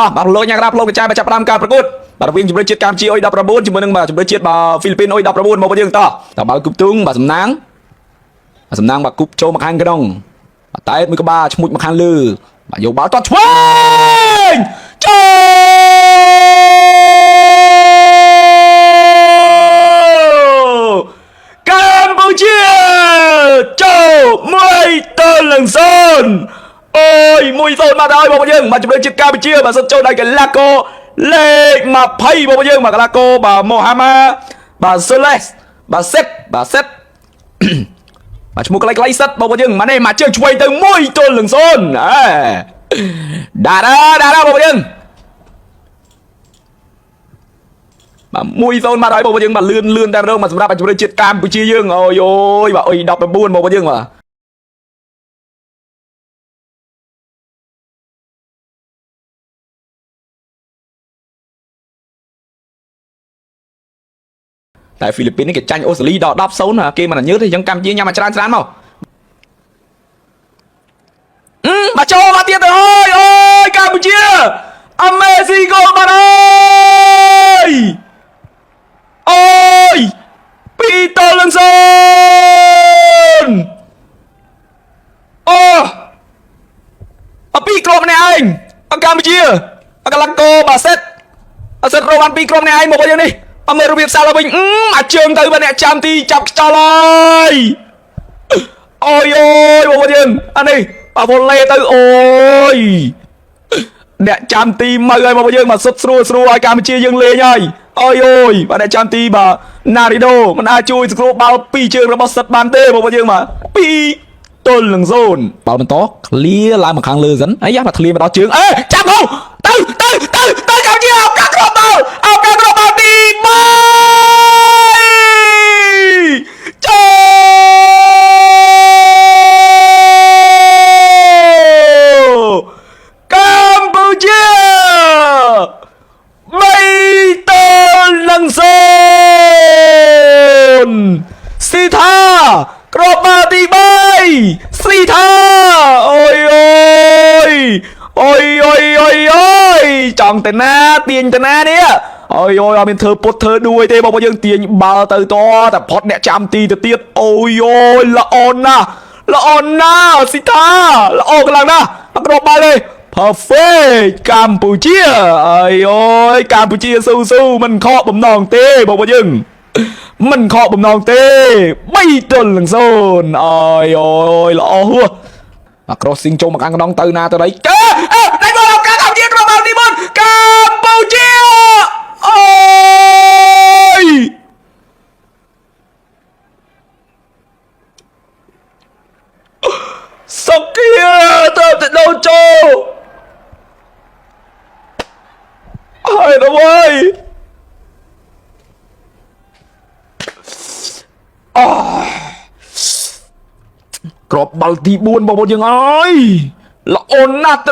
តោះបាទលោកញ៉ាំក្រាបលោកកញ្ចែបាទចាប់ផ្ដើមការប្រកួតបាទរវាងជម្រើសជាតិកម្ពុជាអុយ19ជាមួយនឹងបាទជម្រើសជាតិបាទហ្វីលីពីនអុយ19មកយើងតោះតើបាល់គប់ទូងបាទសំណាងបាទសំណាងបាទគប់ចូលមកខាងក្នុងបាទតែមួយក្បាលឈ្មោចមកខាងលើបាទយកបាល់ទាត់ឆ្វេងចូលកម្ពុជាចូល1-0អូយ1-0មកដល់បងប្អូនយើងបាទជម្រើសជាតិកម្ពុជាបាទសុទ្ធចូលដោយកីឡាករលេខ20បងប្អូនយើងបាទកីឡាករបាទម៉ូហាម៉ាបាទសូលេសបាទសេតបាទសេត បាទឈ្មោះក្លៃៗសិតបងប្អូនយើងម៉ានេះមកជើងឆ្វេងទៅ1-0អេដារ៉ាដារ៉ាបងប្អូនយើងបាទ1-0មកហើយបងប្អូនយើងបាទលឿនលឿនតែម្ដងបាទសម្រាប់ជម្រើសជាតិកម្ពុជាយើងអូយអូយបាទអុយ19បងប្អូនយើងបាទតែហ្វីលីពីននេះគេចាញ់អូស្ត្រាលីដល់10-0គេមិនអញើតទេអញ្ចឹងកម្ពុជាញ៉ាំមកច្រើនច្រើនមកបាទចូលមកទៀតទៅហើយអូយកម្ពុជា Amazing goal បាទអើយអូយ2-0អូអពីរគ្រាប់ម្នាក់ឯងអកម្ពុជាអកលកោបាសេតអសិតរកបានពីរគ្រាប់ម្នាក់ឯងមកយើងនេះអមើលរបៀបសាល់វិញអាជើងទៅបាទអ្នកចាំទីចាប់ខ្យល់ហើយអូយអូយបងប្អូនយើងអានេះបាវ៉ូឡេទៅអូយអ្នកចាំទីមកហើយបងប្អូនយើងមកសុតស្រួលស្រួលឲ្យកម្ពុជាយើងលេងហើយអូយអូយបាទអ្នកចាំទីបាទណារីដូមិនអាចជួយសង្គ្រោះបាល់ពីរជើងរបស់សិតបានទេបងប្អូនយើងបាទ2-0បាល់បន្តឃ្លៀឡើងមកខាងលើសិនអីយ៉ាបាទឃ្លៀមកដល់ជើងអេចាប់ហូទៅទៅទៅទៅកម្ពុជាឱកាសគ្រាប់បាល់ឱកាសគ្រាប់បាល់ទី3ចូលកម្ពុជា3-0ស៊ីថាគ្រាប់បាល់ទី3ស៊ីថាអូយអូយអូយអូយអូយអូយចង់ទៅណាទាញទៅណានេះអូយអូយអត់មានធ្វើពុតធ្វើដួយទេបងប្អូនយើងទាញបាល់ទៅតតែផុតអ្នកចាំទីទៅទៀតអូយអូយល្អណាស់ល្អណាស់ស៊ីថាល្អខ្លាំងណាស់អត់គ្រាប់បាល់ទេ Perfect កម្ពុជាអើយអូយកម្ពុជាស៊ូស៊ូមិនខកបំណងទេបងប្អូនយើងមិនខកបំណងទេ3-0អើយអូយល្អហួសបាទ crossing ចូលមកខាងក្នុងទៅណាទៅណីកេអេដៃបលឱកាសកម្ពុជាគ្រាប់បាល់ទី4កម្ពុជាអូយសុគាទៅទៅដូរចូលហើយដល់ហើយអូក្របបាល់ទី4បងប្អូនយើងអើយល្អណាស់